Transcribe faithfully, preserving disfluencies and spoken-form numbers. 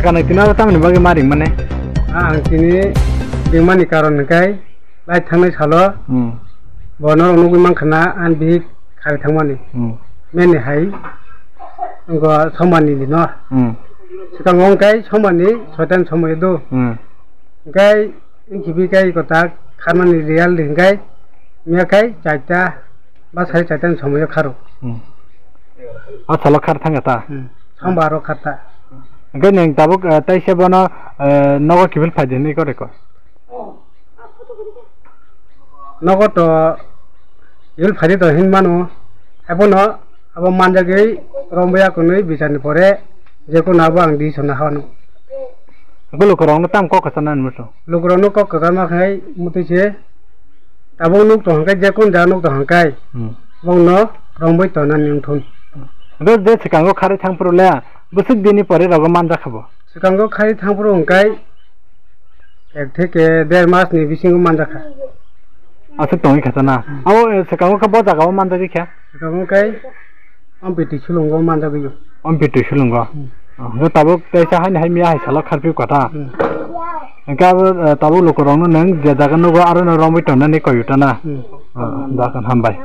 Kanai tini aro tamni bagwi ma ring mane? Ang tini ringmani karon hwnkhe lai thangnai salo Hmm. Bono nugwi mankha na ani bihik khari thangmani. Hmm. Meni hai wngkha somani dino. Hmm. Swkango wngkha somani soitan somoi do. Hmm. Hwnkhe wngkhe bikhe kotak kharmani real hwnkhe miya khai charta ba sari charta ni somoi kharo. Hmm. A salo khar thangkha ta? Hmm. Sombar o khar ta. Hwnkhe nwng tabuk, eh, taisa bono, eh, nogo kiphil phaidi hinwi kore ko? Nogo to il phari to hin mano, haiphano abo manjagwi romboya kwnwi bichar ni pore je kono abo ang decision na hano. Abo lukurokno tam kok kwchana hinwi muchung? Lukurokno kok kwchama khai mutwi se tabuk nuk tong hwnkhe je kun jaga nuk tong hwnkhe Hmm. bongno romboi tona ni wngthun. Abo je swkango kharwi thangphuru le bwswk dini pore rogo manjakha bo? Swkango kharwi thangphuru hwnkhe ek theke der mas ni bisingo manjakha. Aswk tongwi kha ta na? Hmm. Abo, eh, swkango khe bo jaga o manjagwi kha? Swkango khe Ampiti sulungo manjagwi o. Ampiti sulungo? Hmm. Oh, hwnkhe tabuk teisa haini hai miya hai salo kharphi kha ta? Hmm. Hwnkhe abo, eh, tabuk lukurokno nwng je jaga nugo aro no romwi tongnani koi o ta na? Hmm. Oh, da kan hambai.